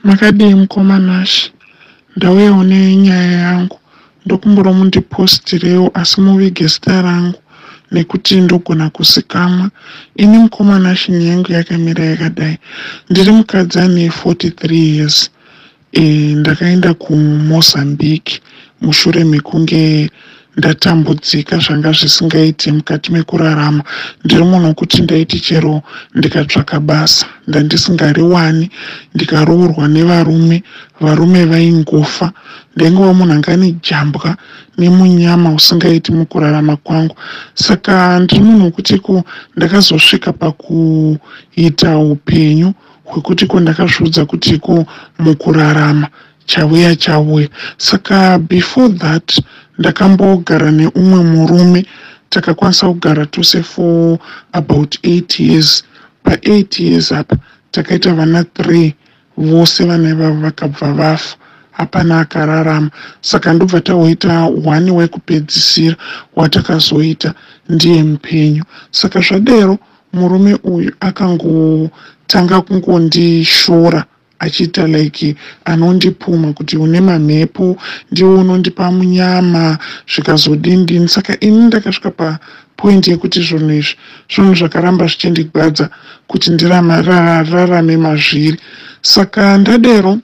Makadii mukoma Nashe? Ndauyawo nenyaya yangu ndokumbura mundipostirewo asi muvige zita rangu nekuti ndogona kuzikamwa. Ini mukoma Nashe nyaya yangu yakamira yakadai. Ndiri mukadzi ane 43 years. Ndakaenda kuMozambique mushure mekunge ndatambudzika zvanga zvisingaiti mukati mekurarama. Ndiri munhu wekuti ndaiti chero ndikatsvaka basa ndandisingariwani, ndikaroorwa nevarume, varume vaingofa. Ndaingova munhu anga ane jambwa nemunyama usingaiti mukurarama kwangu. Saka ndiri munhu wekuti ko ndakazosvika pakuita upenyu hwekuti ko ndakazviudza kuti ko mukurarama chauya chauya. Saka before that ndakambogara neumwe murume, takakwanisa kugara tose for about 8 years. Pa8 years apa takaita vana 3, vose vana ivavo vakabva vafa, hapana akararama. Saka ndobva taoita one wekupedzisira watakazoita ndiye mupenyu. Saka zvadero murume uyu akangotanga kungondishora achiita like anondipumha kuti une mamhepo, ndiwe unondipa munyama, zvikazodindini. Saka ini ndakasvika papoint yekuti zvinhu izvi zvinhu zvakaramba zvichindigwadza kuti ndirarame mazviri. Saka ndadero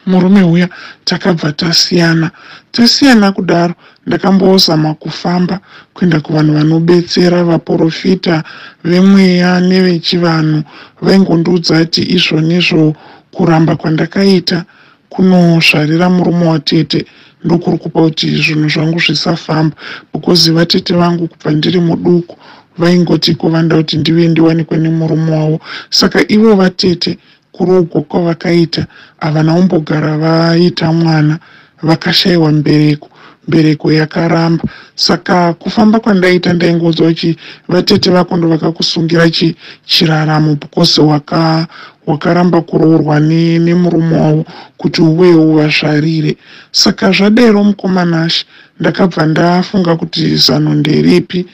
murume uya takabva tasiyana. Tasiyana kudaro ndakambozama kufamba kuenda kuvanhu vanobetsera, vaprofita vemweya nevechivanhu. Vaingondiudza kuti izvo nezvo kuramba kwandakaita kunozvarira murume watete ndokuri kupa kuti zvinhu zvangu zvisafamba, because vatete vangu kubva ndiri muduku vaingoti kovanda kuti ndive ndiwanikwe nemurume wavo. Saka ivo vatete kuroorwa kwavakaita havana kumbogara vaita mwana, vakashayiwa mbereko, mbereko yakaramba. Saka kufamba kwandaita ndaingonzwa kuti vatete vako ndo vakakusungira chiraramo because wakaramba kuroorwa nemurume wavo kuti uve uvazvarire. Saka zvadero mukoma Nashe, ndakabva ndafunga kuti zano nderipi.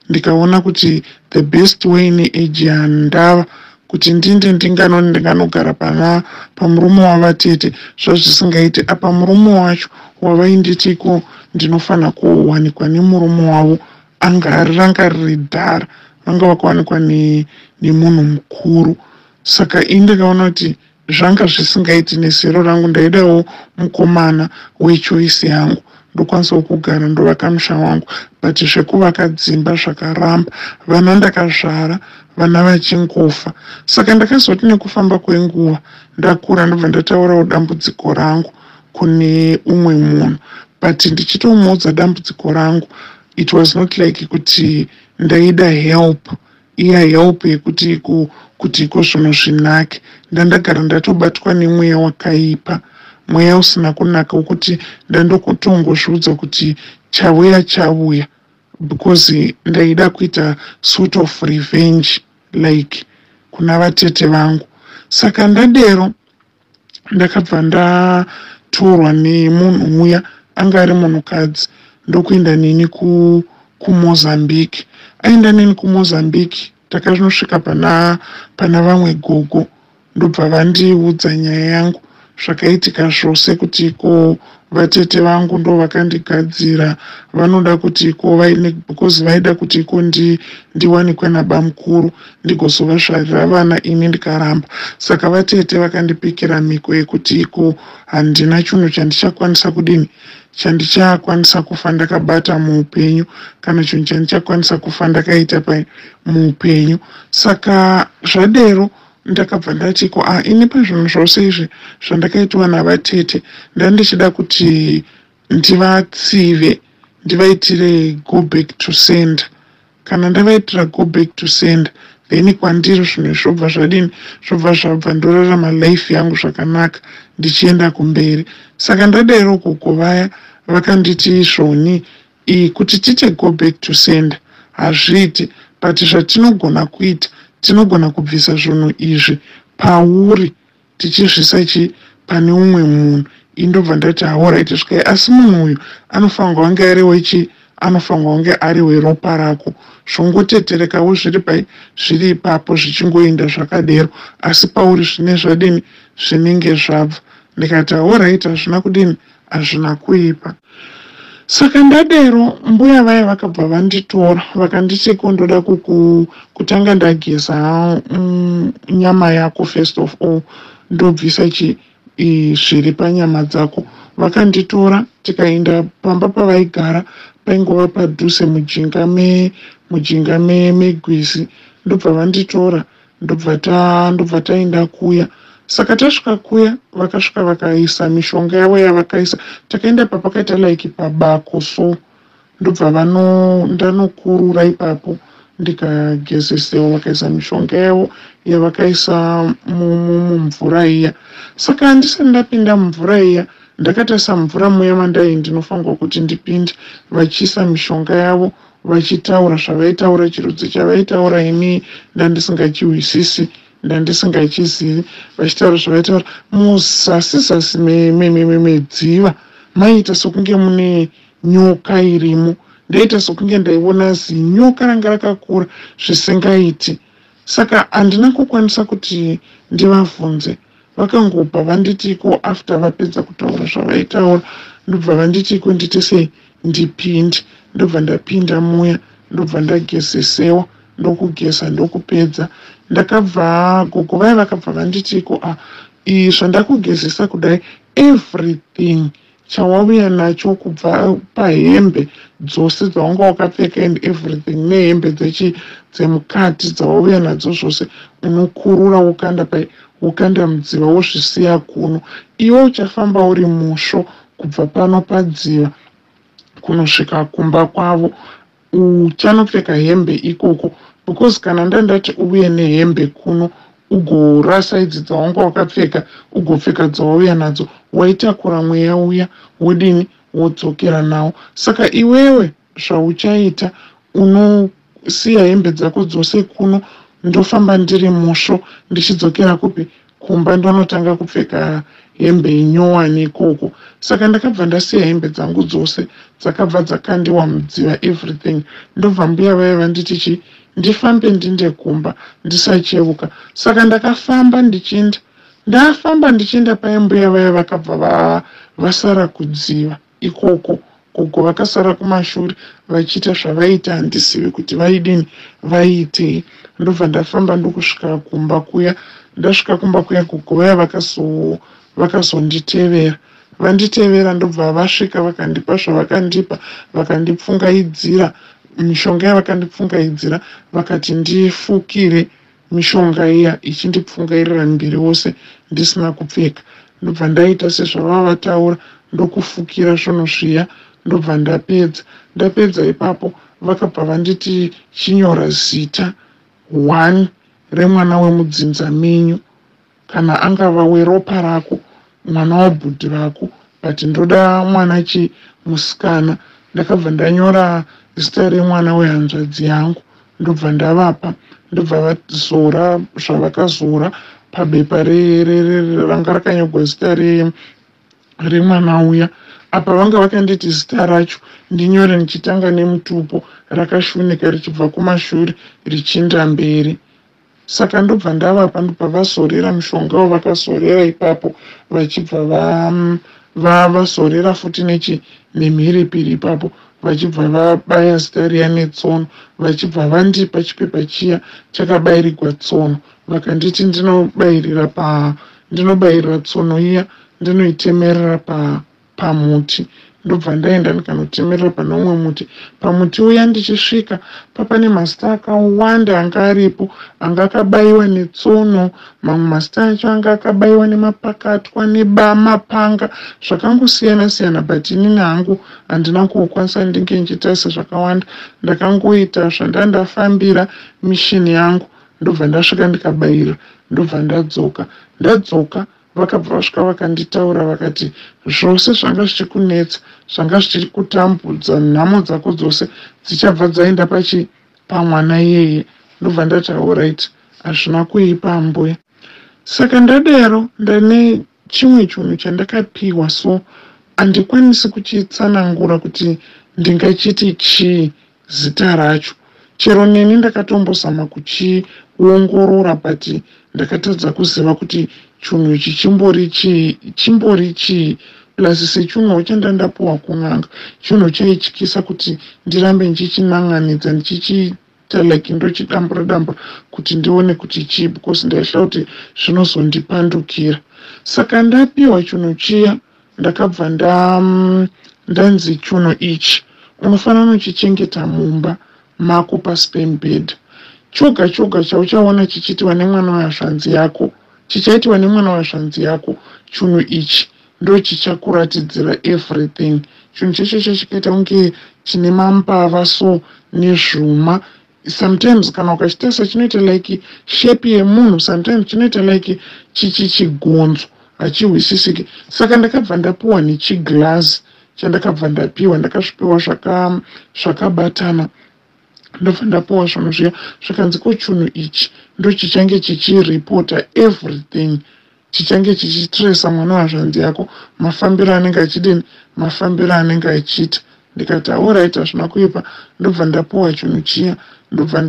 Ndikaona kuti the best way neage yandava kuti ndinde ndinganogara pana pamurume wavatete zvazvisingaiti. Apa murume wacho wavainditiko ndinofanira kuwanikwa nemurume wavo anga ranga riri dhara, vanga vakawanikwa nemunhu mukuru. Saka ini ndakaona kuti zvanga zvisingaiti nezero rangu, ndaidawo mukomana wechoice yangu, ndokwanisawo kugara ndovaka musha wangu, but zvekuvaka dzimba zvakaramba. Vana ndakazvara, vana vachingofa. Saka ndakazoti nekufamba kwenguva ndakura, ndobva ndataurawo dambudziko rangu kune umwe munhu, but ndichitomuudza dambudziko rangu it was not like kuti ndaida help iya, help yekuti kuti iko zvinhu zvinake. Ndandagara ndatobatwa nemweya wakaipa, mweya usina kunaka, wekuti ndandokutongozviudza kuti chauya chauya, because ndaida kuita sort of revenge like kuna vatete vangu. Saka ndadero ndakabva ndatorwa nemunhu uya, anga ari munhukadzi, ndokuenda neni kuMozambique. Aenda neni kuMozambique, takanosvika pana vamwe gogo, ndobva vandiudza nyaya yangu, zvakaitika zvose, kuti ko vatete vangu ndo vakandigadzira, vanoda kuti ko because vaida kuti ko ndiwanikwe nabamukuru ndigozovazvarira vana, ini ndikaramba. Saka vatete vakandipikira mhiko yekuti iko handina chinhu chandichakwanisa kudini, chandichakwanisa kufa ndakabata muupenyu, kana chinhu chandichakwanisa kufa ndakaita muupenyu. Saka zvadero ndakabva ndati ko a ini pazvinhu zvose izvi zvandakaitwa navatete, ndandichida kuti ndivatsive, ndivaitire go back to sender. Kana ndavaitira go back to sender, then kwandiri zvinhu zvobva zvadini, zvobva zvabva, ndorarama life yangu zvakanaka ndichienda kumberi. Saka ndadero gogo vaya vakanditi izvoni kuti tiite go back to sender hazviiti, but zvatinogona kuita, tinogona kubvisa zvinhu izvi pauri tichizvisa chi pane umwe munhu. Indobva ndati alright, svikai, asi munhu uyu anofanirwa kunge ari wechi anofanirwa kunge ari weropa rako. Zvongoteterekawo zviri pai zviri ipapo zvichingoenda zvakadero, asi pauri zvine zvadini, zvinenge zvabva. Ndikati alright, hazvina kudini, hazvina kuipa. Saka ndadero mbuya vaya vakabva vanditora vakanditi ko ndoda kutanga ndageza nyama yako first of all, ndobvisa chi zviri panyama dzako. Vakanditora tikaenda pamba pavaigara, paingova padhuze mujinga mujinga megwizi. Ndobva vanditora, ndobva taenda kuya. Saka tasvika kuya, vakasvika vakaisa mishonga yavo yavakaisa. Takaenda papakaita like pabako so, ndobva ndanokurura ipapo, ndikagezesewa. Vakaisa mishonga yavo yavakaisa mumvura iya. Saka handisati ndapinda mumvura iya, ndakatarisa mumvura muya mandai ndinofanirwa kuti ndipinde, vachiisa mishonga yavo, vachitaura zvavaitaura, chirudzi chavaitaura ini ndandisingachihwisisi, ndandisingachizivi. Vachitaura zvavaitaura, muzasi zasi medziva maiita sokunge mune nyoka irimo. Ndaita sokunge ndaiona zinyoka ranga rakakura zvisingaiti. Saka handina kukwanisa kuti ndivabvunze. Vakangobva vanditiko after vapedza kutaura zvavaitaura, ndobva vanditiko nditi sei, ndipinde. Ndobva ndapinda muya, ndobva ndagezesewa, ndokugeza, ndokupedza. Ndakabva gogo vaya vakabva vanditiko a zvandakugezesa kudai, everything chawauya nacho kubva pahembe dzose dzawanga wakapfeka and everything, nehembe dzemukati dzawauya nadzo, zvose unokurura, wokanda pai, wokanda mudziva, wozvisiya kuno. Iwe uchafamba uri musvo kubva pano padziva kunosvika kumba kwavo. Uchanopfeka hembe ikoko, because kana ndandati uye nehembe kuno, ugorasa idzi dzawanga wakapfeka, ugopfeka dzawauya nadzo, waitakura mweya uya, wodini, wodzokera nawo. Saka iwewe zvauchaita, unosiya hembe dzako dzose kuno, ndofamba ndiri musvo ndichidzokera kupi, kumba, ndonotanga kupfeka hembe inyowani ikoko. Saka ndakabva ndasiya hembe dzangu dzose, dzakabva dzakandiwa mudziva, everything. Ndobva mbuya vaya vanditi chi ndifambe ndinde kumba, ndisacheuka. Saka ndakafamba ndichinda, ndafamba ndichienda paye, mbuya vaya vakabva vasara kudziva ikoko. Gogo vakasara kumashure vachiita zvavaita, handizivi kuti vaidini, vaiitei. Ndobva ndafamba ndokusvika kumba kuya. Ndasvika kumba kuya, gogo vaya vakazonditevera. Vanditevera, ndobva vasvika vakandipa zvavakandipa, vakandipfungaidzira mishonga yavakandipfungaidzira. Vakati ndifukire mishonga iya ichindipfungairira muviri wose ndisina kupfeka. Ndobva ndaita sezvavava vataura, ndokufukira zvinhu zviya, ndobva ndapedza. Ndapedza ipapo, vakabva vanditi chinyora zita one remwana wemudzinza menyu, kana angava weropa rako, mwana wabhudhi vako, but ndoda mwana chi musikana. Ndakabva ndanyora zita remwana wehanzvadzi yangu, ndobva ndavapa. Ndobva vazora zvavakazora pabepa ranga rakanyorwa zita remwana uya. Apa vanga vakanditi zita racho ndinyore ndichitanga nemutupo, rakashunika richibva kumashure richiinda mberi. Saka ndobva ndavapa, ndobva vazorera mushonga wavakazorera ipapo, vachibva vazorera futi nechi nemhiripiri ipapo, vachibva vabaya zita riya netsono, vachibva vandipa chipepa chiya chakabayirirwa tsono. Vakanditi ndinobayirira pa ndinobayirira tsono iya, ndinoitemerera pamuti. Ndobva ndaenda ndikanotemerera pane umwe muti. Pamuti uya ndichisvika, papane mazita akawanda anga aripo, anga akabayiwa netsono. Mamwe mazita acho anga akabayiwa nemapakatwa nemapanga, zvakangosiyana siyana. But inini hangu handina kukwanisa ndinge ndichitarisa zvakawanda. Ndakangoita zvandandafambira, mission yangu. Ndobva ndasvika, ndikabayira, ndobva ndadzoka. Ndadzoka, vakabva vasvika vakanditaura, vakati zvose zvanga zvichikunetsa, zvanga zvichikutambudza, nhamo dzako dzose dzichabva dzaenda pachi pamwana iyeye. Ndobva ndati alright, hazvina kuipa mbuya. Saka ndadero, ndane chimwe chinhu chandakapiwa, so handikwanisi kuchitsanangura kuti Ndingachiti chii zita racho? Chero neni ndakatombozama kuchiongorora, but ndakatadza kuziva kuti chinhu ichi chimbori chii, chimbori chii. Plus sechunhuwo chandandapuwa kun'anga, chinhu chaityisa kuti ndirambe ndichichinan'anidza, ndichichiita like ndochidambura dambura kuti ndione kuti chii, because ndaitya kuti zvinozondipandukira. Saka ndapiwa chinhu chiya, ndakabva ndanzi chinhu ichi unofanira unochichengeta mumba mako pasi pemubhedha. Choga choga chauchaona chichiitiwa nemwana wehazvanzi yako, chichaitiwa nemwana wehazvanzi yako, chinhu ichi ndo chichakuratidzira everything. Chinhu chacho chachikaita kunge chine mambava so nezvuma. Sometimes kana ukachitarisa chinoita like shape yemunhu, sometimes chinoita like chigonzo, hachihwisisiki. Saka ndakabva ndapiwa nechiglass chandakabva ndapiwa, ndakazvipiwa zvakabatana. Ndobva ndapiwa zvinhu zviya, zvikanzi ko chinhu ichi ndo chichange chichiripota everything, chichange chichitresa mwana wazvanzi yako, mafambiro anenge achidini, mafambiro anenge achiita. Ndikati alright, hazvina kuipa. Ndobva ndapiwa chinhu chiya, ndobva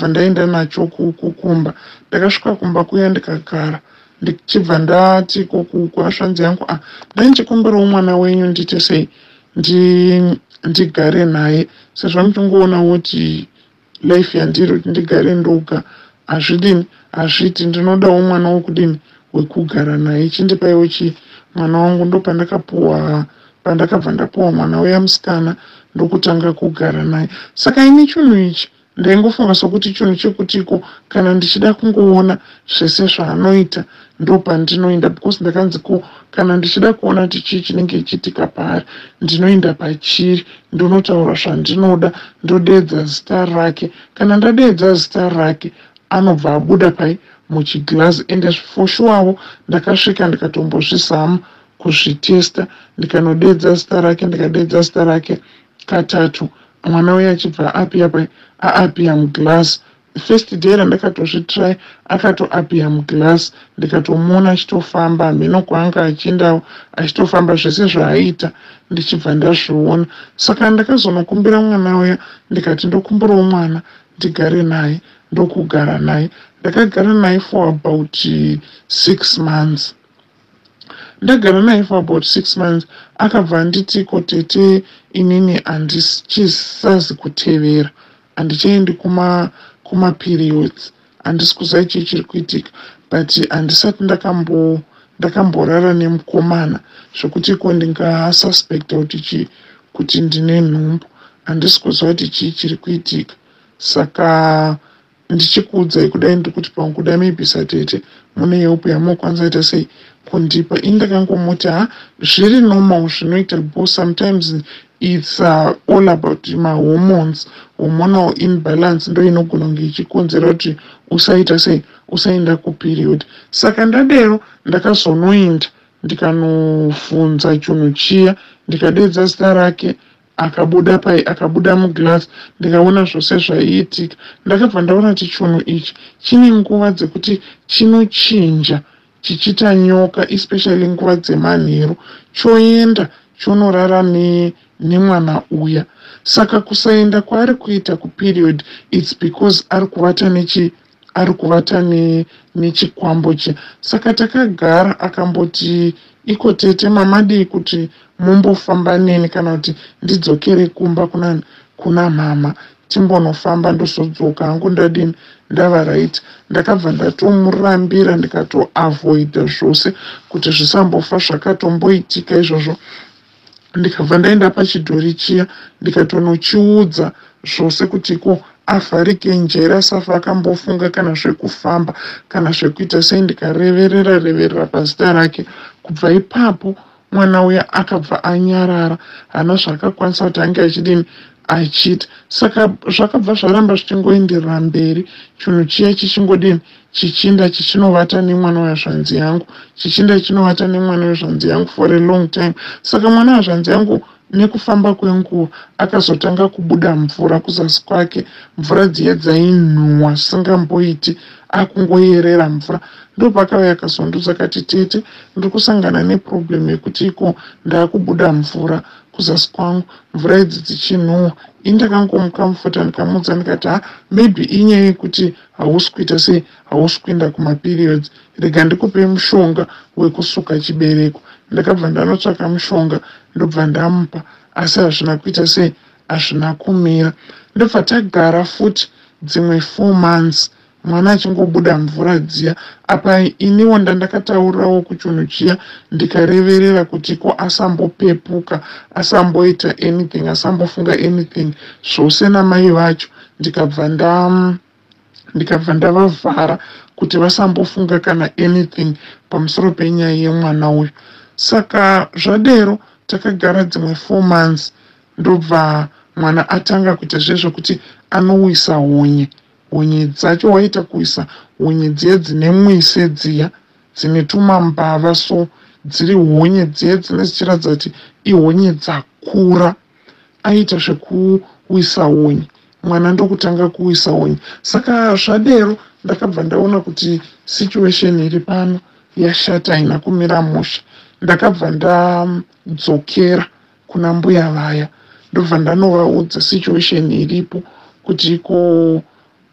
ndaenda nacho kumba. Ndakasvika kumba kuya, ndikagara, ndichibva ndati kuhazvanzi yangu, "Ah, ndaichikumbirawo mwana wenyu, ndiite sei, ndigare naye, sezvo muchingoonawo kuti life yandiri kuti ndigare ndoga hazvidini, hazviti. Ndinodawo mwana wokudini, wekugara naye. Chindipaiwo chi mwana wangu." Ndopandakapuwa, pandakabva ndapuwa mwana uya musikana, ndokutanga kugara naye. Saka ini chinhu ichi ndaingofunga sokuti chinhu chekutiko kana ndichida kungoona zvese zvaanoita ndopandinoenda, because ndakanzi ko kana ndichida kuona kuti chii chinenge chichiitika paari, ndinoenda pachiri, ndonotaura zvandinoda, ndodeedza zita rake. Kana ndadeedza zita rake, anobva abuda pai muchiglass. Ende for surewo ndakasvika, ndikatombozvizama kuzvitesta, ndikanodeedza zita rake, ndikadeedza zita rake katatu, mwana uyo achibva appear pai, aappear muglass. First day randakatozvitry, akatoappear muglass, ndikatomuona achitofamba, hameno kwaanga achiendawo, achitofamba, zvese zvaaiita ndichibva ndazviona. Saka ndakazonokumbira mwana uya, ndikati ndokumbirawo mwana ndigare naye. Ndokugara naye, ndakagara naye for about 6 months. Ndagara naye for about 6 months, akabva anditi, "Ko tete, inini handichisazi kutevera, handichaendi kumaperiods, handisi kuziva chii chiri kuitika, but handisati ndakamborara nemukomana zvokuti ko ndingasuspecta kuti chii, kuti ndine nhumbu. Handisi kuziva kuti chii chiri kuitika. Saka ndichikuudzai kudai, ndiri kuti pamwe kuda maybe satete mune help yamunokwanisa ita sei kundipa." Ini ndakangomuti, "Ha, zviri normal, zvinoita bo. Sometimes it's all about mahormones, hormonal imbalance ndo inogona kunge ichikonzera kuti usaita sei, usaenda kuperiod." Saka ndadero, ndakazonoenda ndikanovhunza chinhu chiya, ndikadeedza zita rake, akabuda pai, akabuda muglass, ndikaona zvose zvaiitika. Ndakabva ndaona kuti chinhu ichi chine nguva dzekuti chinochinja chichiita nyoka, especially nguva dzemanheru, choenda chonorara nemwana uya. Saka kusaenda kwaari kuita kuperiod, it's because ari kuvata nechi ari kuvata nechikwambo chiya. Saka takagara, akamboti, "Iko tete, mamadii kuti mumbofamba neni, kana kuti ndidzokere kumba kuna mama, timbonofamba, ndozodzoka hangu ndadini, ndava right?" Ndakabva ndatomurambira, ndikatoavoida zvose kuti zvisambofa zvakatomboitika izvozvo. Ndikabva ndaenda pachidhori chiya, ndikatonochiudza zvose kuti ko avharike njere, asafa akambofunga kana zvekufamba kana zvekuita sei. Ndikareverera reverera pazita rake. Kubva ipapo mwana uya akabva anyarara, haana zvaakakwanisa kuti ange achidini, achiita. Saka zvakabva zvaramba zvichingoenderera mberi, chinhu chiya chichingodini, chichiinda chichinovata nemwana wehazvanzi yangu, chichiinda chichinovata nemwana wehazvanzi yangu for a long time. Saka mwana wehazvanzi yangu nekufamba kwenguva akazotanga kubuda mvura kuzasi kwake, mvura dziye dzainhuhwa zvisingamboiti, akungoyerera mvura. Ndopakauya akazondiudza akati, "Tete, ndiri kusangana neproblem yekuti iko ndaakubuda mvura." kuzasi kwangu, mvura idzi dzichinhuhwa. Ini ndakangomukamufota, ndikamuudza ndikati, "Ha, maybe inyaya yekuti hausi kuita sei, hausi kuenda kumaperiods. Rega ndikupe mushonga wekusuka chibereko." Ndakabva ndanotsvaka mushonga, ndobva ndamupa, asi hazvina kuita sei, hazvina kumira. Ndobva tagara futi dzimwe 4 months, mwana achingobuda mvura dziya. Apa iniwo ndandakataurirawo kuchinhu chiya, ndikareverera kuti ko asambopepuka, asamboita anything, asambofunga anything, zvose namai vacho. Ndikabva ndavavhara kuti vasambofunga kana anything pamusoro penyaya yemwana uyu. Saka zvadero takagara dzimwe 4 months, ndobva mwana atanga kuita zvezvokuti anowisa honye. Honye dzacho waita kuisa honye dziya dzine mwise, dziya dzine tumambava, so dziri honye dziya dzine dzichiratidza kuti ihonye dzakura. Aita zvekuwisa honye, mwana ndokutanga kuwisa honye. Saka zvadero ndakabva ndaona kuti situation iri pano yashata, haina kumira musha. Ndakabva ndadzokera kuna mbuya vaya, ndobva ndanovaudza situation iripo kuti ko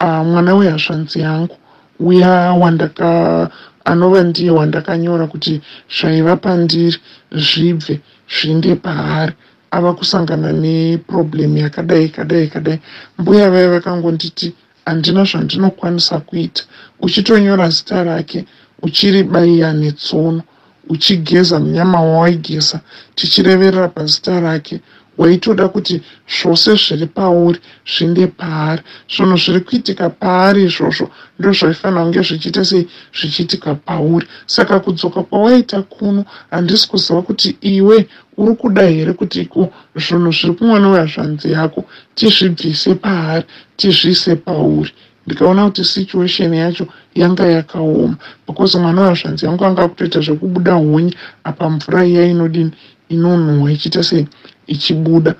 mwana wehazvanzi yangu uya wandaka anova ndiye wandakanyora kuti zvaiva pandiri zvibve zviende paari, ava kusangana neproblem yakadai, kadai, kadai. Mbuya vaya vakangonditi, "Handina zvandinokwanisa kuita. Uchitonyora zita rake, uchiribayiya netsono, uchigeza munyama wawaigeza tichireverera pazita rake, waitoda kuti zvose zviri pauri zviende paari. Zvinhu zviri kuitika paari izvozvo ndo zvaifanira kunge zvichiita sei, zvichiitika pauri. Saka kudzoka kwawaita kuno, handisi kuziva kuti iwe uri kuda here kuti ko zvinhu zviri kumwana wehazvanzi yako tizvibvise paari, tizviise pauri." Ndikaona kuti situation yacho yanga yakaoma, because mwana wehazvanzi yangu anga akutoita zvekubuda honye, apa mvura iya inodini, inonhuhwa, ichiita sei, ichibuda.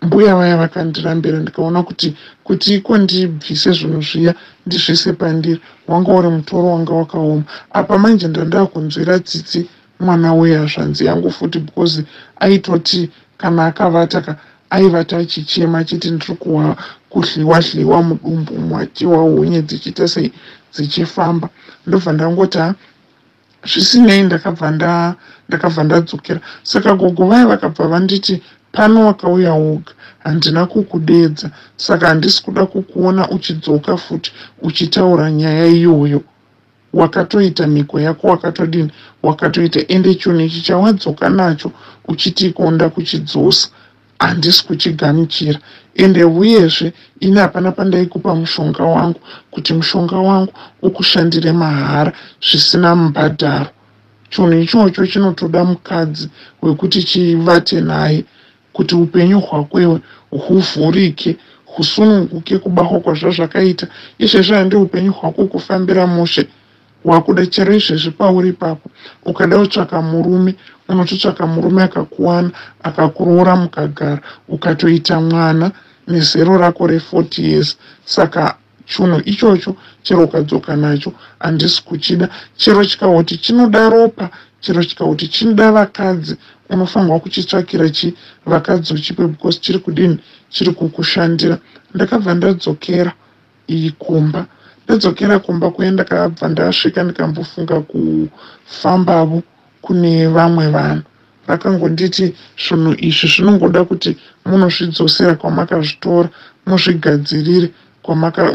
Mbuya vaya vakandirambira. Ndikaona kuti iko ndibvise zvinhu zviya ndizviise pandiri, wanga uri mutoro wanga wakaoma. Apa manje ndandaa kunzwira tsitsi mwana wehazvanzi yangu futi, because aitoti kana akavata ka, aivata achichema achiti, "Ndiri kuhliwa hliwa mudumbu umu," achiwa hunye dzichiita sei, dzichifamba. Ndobva ndangoti, "Ha, zvisinei." Ndakabva ndadzokera. Saka gogo vaya vakabva vanditi, "Pano wakauya woga, handina kukudedza, saka handisi kuda kukuona uchidzoka futi uchitaura nyaya iyoyo. Wakatoita mhiko yako, wakatodini, wakatoita. Ende chinhu ichi chawadzoka nacho uchiti ikonda kuchidzosa, handisi kuchigamuchira. Ende uyezve ini hapana pandaikupa mushonga wangu kuti mushonga wangu ukushandire mahara zvisina mubhadharo. Chinhu ichocho chinotoda mukadzi wekuti chivate naye kuti upenyu hwakwewe huvhurike, husununguke kubahwa kwazvazvakaita izvezvi. Handi upenyu hwako kufambira mushe wakuda. Chero izvezvi pauri ipapo, ukada kutsvaka murume, unototsvaka murume akakuwana, akakuroora, mukagara, ukatoita mwana nezero rako re40 years. Saka chinhu ichocho chero ukadzoka nacho, handisi kuchida. Chero chikahoti chinoda ropa, chero chikahoti chinoda vakadzi, unofanirwa kuchitsvakira chi vakadzi uchipe, because chiri kudini, chiri kukushandira." Ndakabva ndadzokera iyi kumba. Ndadzokera kumba kuya, ndakabva ndasvika, ndikambofunga kufambavo kune vamwe vanhu. Vakangonditi zvinhu izvi zvinongoda kuti munozvidzosera kwamakazvitora, muzvigadzirire,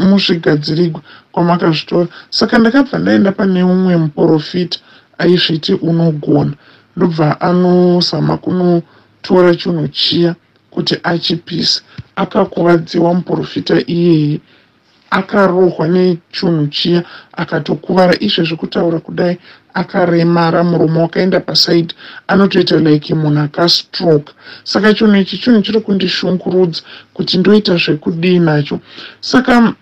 muzvigadzirigwe kwamakazvitora. Saka ndakabva ndaenda pane umwe muprofita aizviti unogona, ndobva anozama kunotora chinhu chiya kuti achipise. Akakuvadziwa muprofita iyeye, akarohwa nechinhu chiya, akatokuvara. Izvezvi kutaura kudai akaremara, muromo wakaenda pasaidi, anotoita like munhu akastroke. Saka chinhu ichi chinhu chiri kundishungurudza kuti ndoita zvekudii nacho. Saka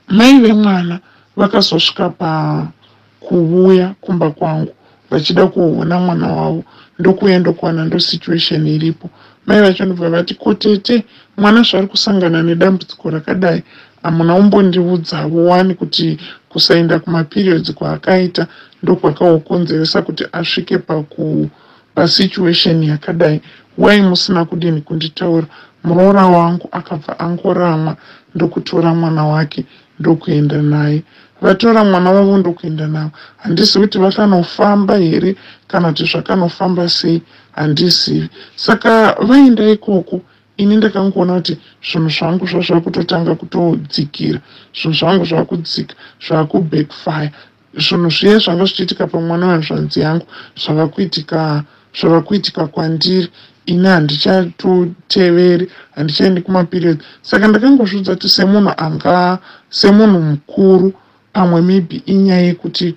mai vemwana vakazosvika pakuuya kumba kwangu vachida kuona mwana wavo, ndokuuya, ndokuwana ndo situation iripo. Mai vacho ndobva vati, "Kotete, mwana zvari kusangana nedambudziko rakadai, hamuna umbondiudzavo wani kuti kusaenda kumaperiods kwaakaita ndokwakaokonzeresa kuti asvike pakubuda." Pasituation yakadai why musina kudini kunditaura? Muroora wangu akabva angoramwa ndokutora mwana wake ndokuenda naye. Vatora mwana wavo ndokuenda navo. Handizivi kuti vakanofamba here kana kuti zvakanofamba sei, handizivi. Saka vaenda ikoko, ini ndakangoona kuti zvinhu zvangu zvazvakutotanga kutodzikira, zvinhu zvangu zvakudzika, zvakubackfire. Zvinhu zviye zvanga zvichiitika pamwana wehanzvanzi yangu zvava kuitika, zvava kuitika kwandiri. Ini handichatoteveri, handichaendi kumaperiod. Saka ndakangozviudza kuti semunhu anga semunhu mukuru, pamwe maybe inyaya yekuti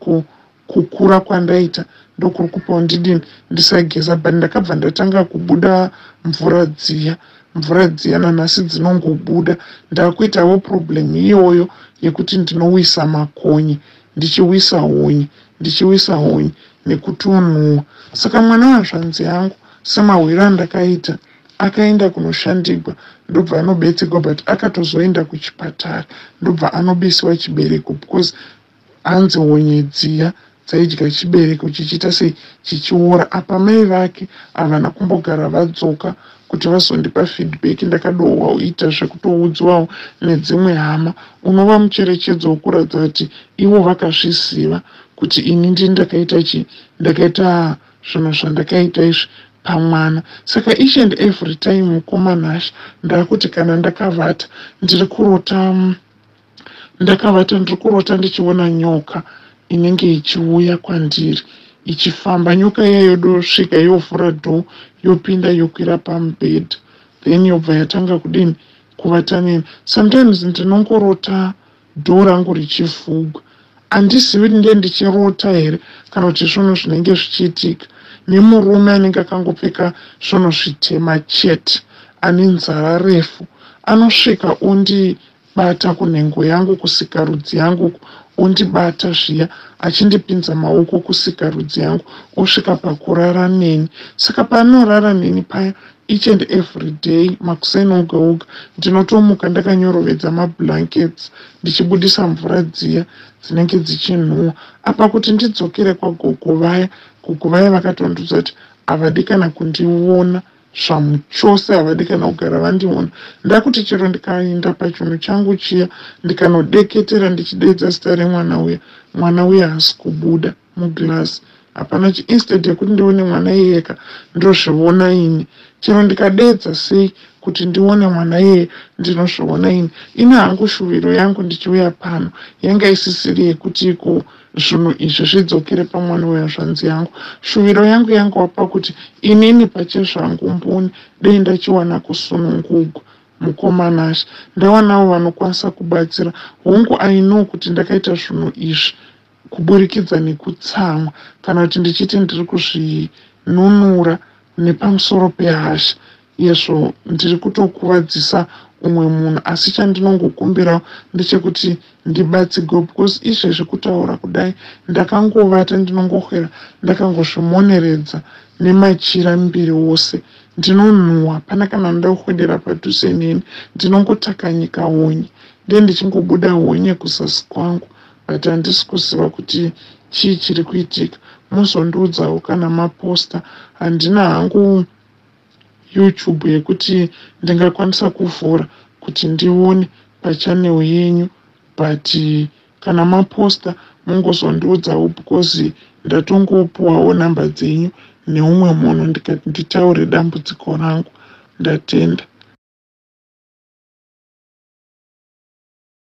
kukura kwandaita ndokuri kupawo ndidini, ndisageza. But ndakabva ndatanga kubuda mvura dziya, mvura dziya nanhasi dzinongobuda. Ndakuitawo problem iyoyo yekuti ndinowisa makonye, ndichiwisa honye, ndichiwisa honye nekutonhuwa. Saka mwana wazvanzi yangu, semahwiro andakaita, akaenda kunoshandigwa ndobva anobetserwa, but akatozoenda kuchipatara ndobva anobisiwa chibereko, because hanzi honye dziya dzaidya chibereko chichiita sei, chichiora. Apa mai vake havana kumbogara vadzoka kuti vazondipa feedback. Ndakadoita zvekutoudzwawo nedzimwe hama, unova mucherechedzo wekuratidza kuti ivo vakazviziva kuti ini ndini ndakaita chii, ndakaita zvinhu zvandakaita izvi pamwana. Saka each and every time, mukoma Nashe, ndakuti kana ndakavata ndiri kurota, ndakavata ndiri kurota ndichiona nyoka inenge ichiuya kwandiri ichifamba. Nyoka iya yodosvika, yovhura door, yopinda, yokwira pamubhedha, then yobva yatanga kudini, kuvata neni. Sometimes ndinongorota door rangu richivhugwa. Handizivi kuti ndiye ndichirota here kana kuti zvinhu zvinenge zvichiitika, nemurume anenge akangopfeka zvinhu zvitema chete, ane nzara refu, anosvika ondibata kunhengo yangu, kusikarudzi yangu, ondibata zviya achindipinza maoko kusikarudzi yangu, osvika pakurara neni. Saka paanorara neni paya, each and every day makuseni oga oga ndinotomuka ndakanyorovedza mablankets, ndichibudisa mvura dziya dzinenge dzichinhuhwa. Apa kuti ndidzokere kwagogo vaya, gogo vaya vakatondiudza kuti havadi kana kundiona zvamuchose, havadi kana kugara vandiona. Ndakuti chero ndikaenda pachinhu changu chiya, ndikanodeketera ndichideedza zita remwana uya, mwana uya haasi kubuda muglass. Hapana. Instead yekuti ndione mwana iyeka, ndozviona ini. Chero ndikadeedza sei kuti ndione mwana iyeye, ndinozviona ini. Ini hangu shuviro yangu ndichiuya pano yanga isisiri yekuti iko zvinhu izvi zvidzokere pamwana wehanzvanzi yangu. Shuviro yangu yangava pakuti inini pachezvangu mbuni dei ndachiwana kusunungugwa. Mukoma Nashe, ndawanawo vanokwanisa kubatsira. Hongu, I know kuti ndakaita zvinhu izvi kuburikidza nekutsamwa, kana kuti ndichiti ndiri kuzvinunura nepamusoro pehasha, izvo ndiri kutokuvadzisa umwe munhu. Asi chandinongokumbirawo ndechekuti ndibatsirwe, because izvezvi kutaura kudai ndakangovata, ndinongohwera ndakangozvimoneredza nemachira muviri wose. Ndinonhuhwa, hapana kana ndoda kuswedera padhuze neni. Ndinongotakanyika honye, ndee ndichingobuda honye kuzasi kwangu, but handisi kuziva kuti chii chiri kuitika. Muzondiudzawo kana maposta. Handina hangu YouTube yekuti ndingakwanisa kuvhura kuti ndione pachannel yenyu, but kana maposta mungozondiudzawo, because ndatongopuwawo nhamba dzenyu neumwe munhu ndikati nditaure dambudziko rangu. Ndatenda.